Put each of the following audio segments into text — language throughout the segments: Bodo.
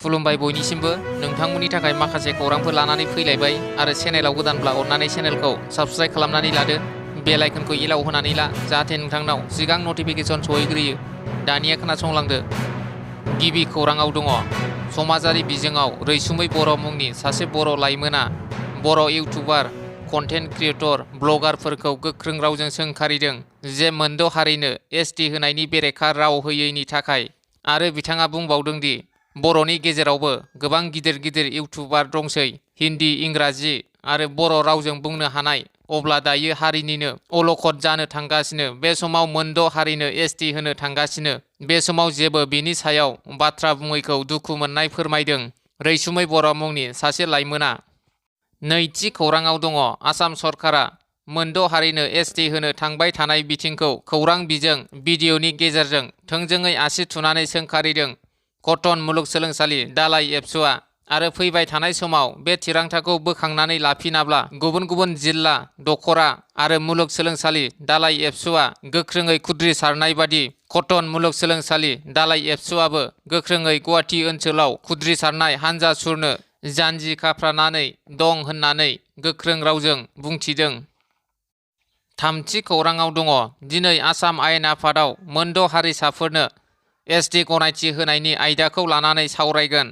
खुलुमबाय बयनिसिमबो नोंथांमोननि थाखाय माखासे खौरांफोर लानानै फैलायबाय आरो चेनेलाव गोदानब्ला अननानै चेनेलखौ साबस्क्राइब खालामनानै लादो बेल आइकनखौ एलाव होनानै ला जाहाथे नोंथांनाव सिगां नटिफिकेसन सहैग्रोयो। दानिया खोनासंलांदो। गिबि खौराङाव दङ समाजारि बिजोङाव रैसुमै बर' मुंनि सासे बर' लाइमोना बर' इउटुबार कन्टेन्ट क्रिएटर ब्लगारफोरखौ गोख्रों रावजों सोंखारिदों जे मोनद' हारिनो एसटि होनायनि बेरेखा राव होयैनि थाखाय। आरो बिथाङा बुंबावदों दि बर'नि गेजेरावबो गोबां गिदिर गिदिर इउटुबार दंसै हिन्दी इंराजि आरो बर' रावजों बुंनो हानाय, अब्ला दायो हारिनिनो अलखद जानो थांगासिनो। बे समाव मोनद' हारिनो एसटि होनो थांगासिनो। बे समाव जेबो बिनि सायाव बाथ्रा बुङैखौ दुखु मोननाय फोरमायदों रैसुमै बर' मुंनि सासे लाइमोना। नैथि खौराङाव दङ आसाम सरकारा मोनद' हारिनो एसटि होनो थांबाय थानाय बिथिंखौ खौरां बिजों भिडिअनि गेजेरजों थोंजोङै आसि थुनानै सोंखारिदों कटन मुलुगसोलोंसालि दालाइ एबसुआ। आरो फैबाय थानाय समाव बे थिरांथाखौ बोखांनानै लाफिनाब्ला गुबुन गुबुन जिल्ला दखरा आरो मुलुगसोलोंसालि दालाइ एबसुआ गोख्रोङै खुद्रिसारनाय बादि कटन मुलुगसोलोंसालि दालाइ एबसुआबो गोख्रोङै गुवाहाटि ओनसोलाव खुद्रिसारनाय हान्जा सुरनो जानजि खाफ्रानानै दं होननानै गोख्रों रावजों बुंथिदों। थामथि खौराङाव दङ दिनै आसाम आयेन आफादाव मोनद' हारिसाफोरनो एसटि गनायथि होनायनि आयदाखौ लानानै सावरायगोन।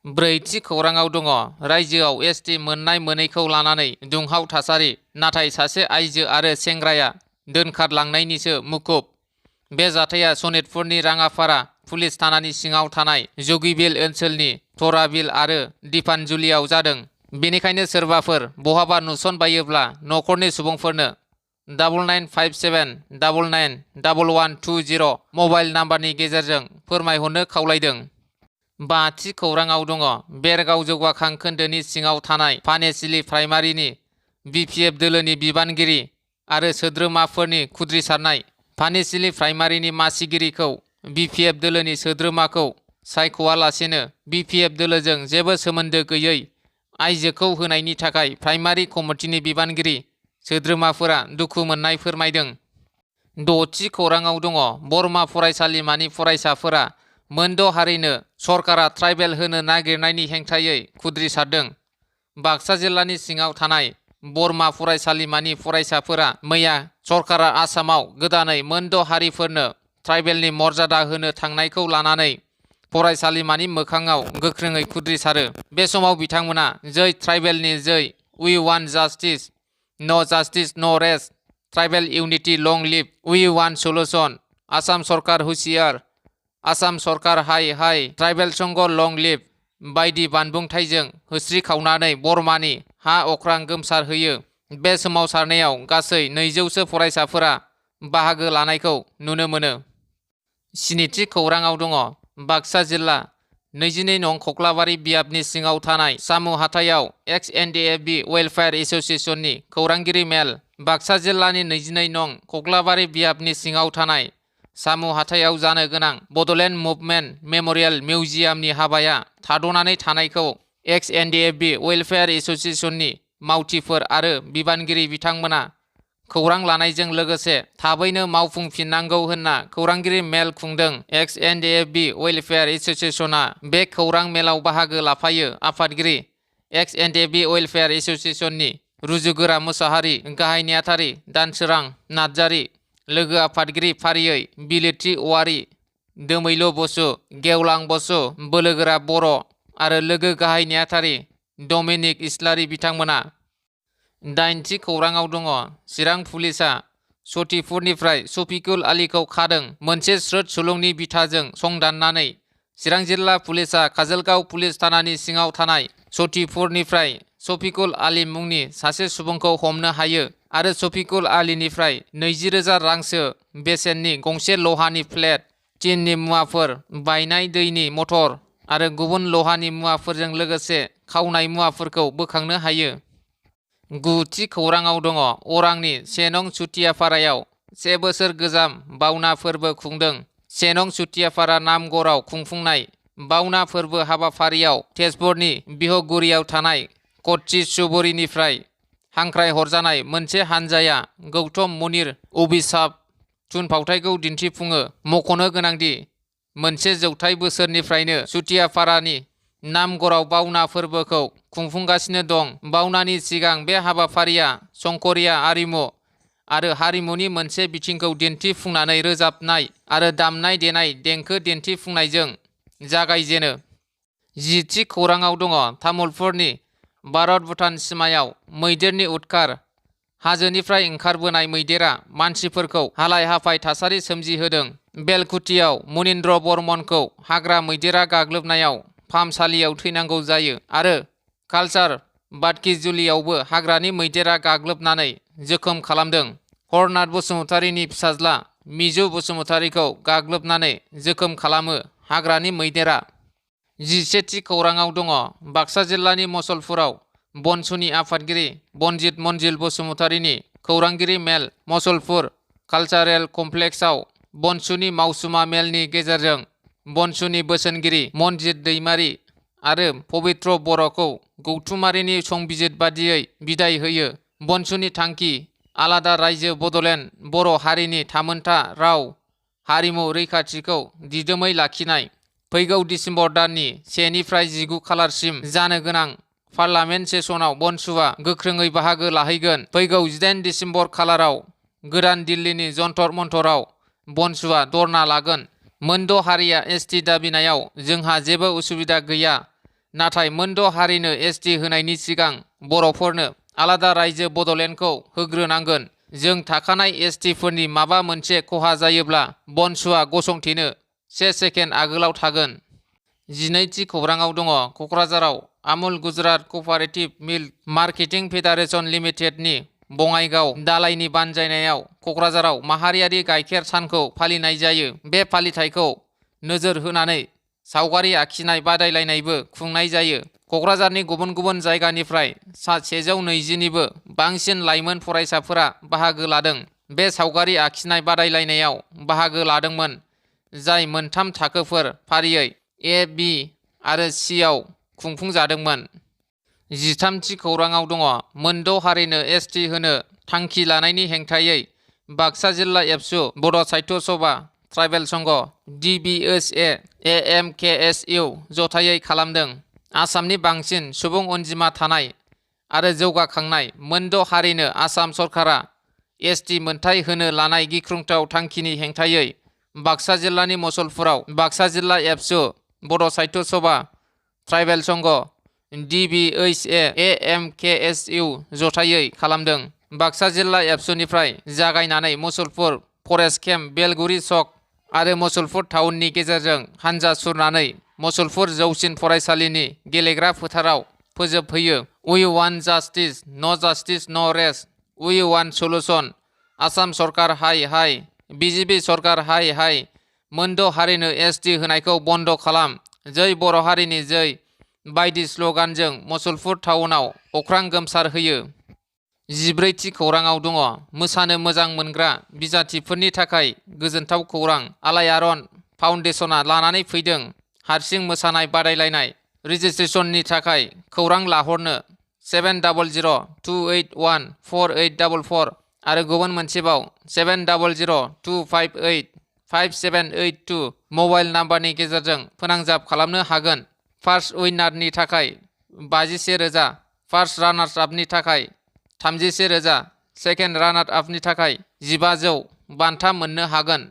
ब्रैथि खौराङाव दङ रायजोआव एसटि मोननाय मोनैखौ लानानै दुंहाव थासारि, नाथाय सासे आइजो आरो सेंग्राया दोनखारलांनायनिसो मुखुब। बे जाथाया सनितपुरनि राङापारा पुलिस थानानि सिङाव थानाय जगिबिल ओनसोलनि थराबिल आरो दिपानजुलियाव जादों। बेनिखायनो सोरबाफोर बहाबा नुसनबायोब्ला न'खरनि सुबुंफोरनो 9957991120 मबाइल नाम्बारनि गेजेरजों फोरमायहरनो खावलायदों। बाथि खौराङाव दङ बेरगाव जौगाखां खोन्दोनि सिङाव थानाय फानेसिलि प्राइमारिनि बिपिएफ दोलोनि बिबानगिरि आरो सोद्रोमाफोरनि खुद्रिसारनाय। फानेसिलि प्राइमारिनि मासिगिरिखौ बिपिएफ दोलोनि सोद्रोमाखौ सायख'वालासेनो बिपिएफ दोलोजों जेबो सोमोन्दो गैयै आइजोखौ होनायनि थाखाय प्राइमारि कमिटिनि बिबानगिरि सोद्रोमाफोरा दुखु मोननाय फोरमायदों। द'थि खौराङाव दङ बरमा फरायसालिमानि फरायसाफोरा मोनद' हारिनो सरकारा ट्राइबेल होनो नागिरनायनि हेंथायै खुद्रिसारदों। बाक्सा जिल्लानि सिङाव थानाय बरमा फरायसालिमानि फरायसाफोरा मैया सरकारा आसामाव गोदानै मोनद' हारिफोरनो ट्राइबेलनि मर्यादा होनो थांनायखौ लानानै फरायसालिमानि मोखाङाव गोख्रोङै खुद्रिसारो। बे समाव बिथांमोना जै ट्राइबेलनि जै उइ वान्ट जास्टिस न' जास्टिस न' रेस्ट ट्राइबेल इउनिटि लं लिभ उइ वान्ट सलुशन आसाम सरकार हुसियार आसाम सरकार हाय हाय ट्राइबेल संघ लं लिभ बायदि बानबुंथाइजों होस्रिखावनानै बरमानि हा अख्रां गोमसारहोयो। बे सोमावसारनायाव गासै 200सो फरायसाफोरा बाहागो लानायखौ नुनो मोनो। स्निथि खौराङाव दङ बाक्सा जिल्ला 22 नं खख्लाबारि बियाबनि सिङाव थानाय सामु हाथायाव XNDF-B वेलफेयार एसोसिएशननि खौरांगिरि मेल। बाक्सा जिल्लानि 22 नं खख्लाबारि बियाबनि सिङाव थानाय सामु हाथायाव जानो गोनां बड'लेण्ड मुभमेन्ट मेम'रियेल मिउजियामनि हाबाया थाद'नानै थानायखौ XNDF-B वेलफेयार एसोसिएशननि मावथिफोर आरो बिबानगिरि बिथांमोना खौरां लानायजों लोगोसे थाबैनो मावफुंफिननांगौ होनना खौरांगिरि मेल खुंदों। XNDF-B वेलफेयार एसोसिएशना बे खौरां मेलाव बाहागो लाफायो आफादगिरि XNDF-B वेलफेयार एसोसिएशननि रुजुगोरा मोसाहारि, गाहाय नेहाथारि दानसोरां नार्जारि, लोगो आफादगिरि फारियै बिलिथि औवारि, दोमैलु बसु, गेवलां बसु, बोलोगोरा बर' आरो लोगो गाहाय नेहाथारि डमिनिक इस्लारि बिथांमोना। दाइनथि खौराङाव दङ चिरां पुलिसआ सतिपुरनिफ्राय शफिकुल आलीखौ खादों। मोनसे स्रोद सुलुंनि बिथाजों संदाननानै चिरां जिल्ला पुलिसआ काजलगाव पुलिस थानानि सिङाव थानाय सतिपुरनिफ्राय शफिकुल आली मुंनि सासे सुबुंखौ हमनो हायो आरो शफिकुल आलीनिफ्राय 20,000 रांसो बेसेननि गंसे लहानि प्लेट, टिननि मुवाफोर, बायनाय दैनि मटर आरो गुबुन लहानि मुवाफोरजों लोगोसे खावनाय मुवाफोरखौ बोखांनो हायो। गुथि खौराङाव दङ अरांनि 1 नं चुटियापारायाव 1 बोसोर गोजाम बावना फोरबो खुंदों। 1 नं चुटियापारा नामघराव खुंफुंनाय बावना फोरबो हाबाफारियाव तेजपुरनि बिहगुरियाव थानाय कच्चि सुबुरिनिफ्राय हांख्राय हरजानाय मोनसे हानजाया गौतम मुनिर अभिशाप थुनफावथायखौ दिन्थिफुङो। मख'नो गोनांदि मोनसे जौथाइ बोसोरनिफ्रायनो चुटियापारानि नामगराव बावना फोरबोखौ खुंफुंगासिनो दं। बावनानि सिगां बे हाबाफारिया शंकरिया आरिमु आरो हारिमुनि मोनसे बिथिंखौ दिन्थिफुंनानै रोजाबनाय आरो दामनाय देनाय देंखो दिन्थिफुंनायजों जागायजेनो। 10थि खौराङाव दङ तामुलपुरनि भारत भुटान सिमायाव मैदेरनि उदखार। हाजोनिफ्राय ओंखारबोनाय मैदेरा मानसिफोरखौ हालाय हाफाय थासारि सोमजिहोदों। बेलकुटियाव मुनिन्द्र बर्मनखौ हाग्रा मैदेरा गाग्लोबनायाव फाहामसालियाव थैनांगौ जायो आरो कालचार बादकिजुलियावबो हाग्रानि मैदेरा गाग्लोबनानै जोखोम खालामदों। हरनाथ बसुमतारीनि फिसाज्ला मिजु बसुमतारीखौ गाग्लोबनानै जोखोम खालामो हाग्रानि मैदेरा। 11थि खौराङाव दङ बाक्सा जिल्लानि मसलपुराव बनसुनि आफादगिरि बनजित मनजिल बसुमतारीनि खौरांगिरि मेल। मसलपुर कालचारेल कमप्लेक्सआव बनसुनि मावसुमा मेलनि गेजेरजों बनसुनि बोसोनगिरि मनजित दैमारी आरो पबित्र बर'खौ गौथुमारिनि संबिजित बादियै बिदाय होयो। बनसुनि थांखि आलादा रायजो बड'लेण्ड बर' हारिनि थामोनथा राव हारिमु रैखाथिखौ दिदोमै लाखिनाय। फैगौ डिसेम्बर दाननि 1 निफ्राय 19 खालारसिम जानो गोनां पार्लामेन्ट सेसनाव बनसुआ गोख्रोङै बाहागो लाहैगोन। फैगौ 18 डिसेम्बर खालाराव गोदान दिल्लीनि जन्तर मन्तराव बनसुआ धर्ना लागोन। मोनद' हारिया एसटि दाबिनायाव जोंहा जेबो उसुबिदा गैया, नाथाय मोनद' हारिनो एसटि होनायनि सिगां बर'फोरनो आलादा रायजो बड'लेण्डखौ होग्रोनांगोन। जों थाखानाय एसटिफोरनि माबा मोनसे खहा जायोब्ला बनसुआ गसंथेनो 1 सेकेन्ड आगोलाव थागोन। 12थि खौराङाव दङ क'क्राझाराव Amul Gujarat cooperative milk marketing federation लिमिटेडनि बङाइगाव दालाइनि बानजायनायाव क'क्राझाराव माहारियारि गाइखेर सानखौ फालिनाय जायो। बे फालिथायखौ नोजोर होनानै सावगारि आखिनाय बादायलायनायबो खुंनाय जायो। क'क्राझारनि गुबुन गुबुन जायगानिफ्राय 120निबो बांसिन लाइमोन फरायसाफोरा बाहागो लादों। बे सावगारि आखिनाय बादायलायनायाव बाहागो लादोंमोन, जाय मोनथाम थाखोफोर फारियै ए, बि आरो सि आव खुंफुंजादोंमोन। 13थि खौराङाव दङ मोनद' हारिनो एसटि होनो थांखि लानायनि हेंथायै बाक्सा जिल्ला एबसु बड' साहित्य सभा ट्राइबेल संघ DBSA AMKSU जथायै खालामदों। आसामनि बांसिन सुबुं अनजिमा थानाय आरो जौगाखांनाय मोनद' हारिनो आसाम सरकारा एसटि मोनथाय होनो लानाय गिख्रंथाव थांखिनि हेंथायै बाक्सा जिल्लानि मसलपुराव बाक्सा जिल्ला एबसु बड' साहित्य सभा ट्राइबेल संघ DBSA AMKSU जथायै खालामदों। बाक्सा जिल्ला एबसुनिफ्राय जागायनानै मसलपुर फरेस्ट केम्प बेलगुरि चक आरो मसलपुर टाउननि गेजेरजों हानजा सुरनानै मसलपुर जौसिन फरायसालिनि गेलेग्रा फोथाराव फोजोबहैयो। उइ वान्ट जास्टिस न' जास्टिस न' रेस्ट उइ वान्ट सलुसन। आसाम सरकार हाय हाय, बिजेपि सरकार हाय हाय, मोनद' हारिनो एसटि होनायखौ बन्द खालाम, जै बर' हारिनि जै बायदि स्लगानजों मसलपुर टाउनाव अख्रां गोमसारहोयो। 14थि खौराङाव दङ मोसानो मोजां मोनग्रा बिजाथिफोरनि थाखाय गोजोनथाव खौरां। आलायारन फाउन्डेसना लानानै फैदों हारसिं मोसानाय बादायलायनाय। रेजिस्ट्रेसननि थाखाय खौरां लाहरनो 7002814844 आरो गुबुन मोनसेबाव 7002585782 मबाइल नाम्बारनि गेजेरजों फोनांजाब खालामनो हागोन। फार्स्ट उइनारनि थाखाय 51,000, फार्स्ट रानार्स आपनि थाखाय 31,000, सेकेन्ड रानार आपनि थाखाय 1500 बान्था मोननो हागोन।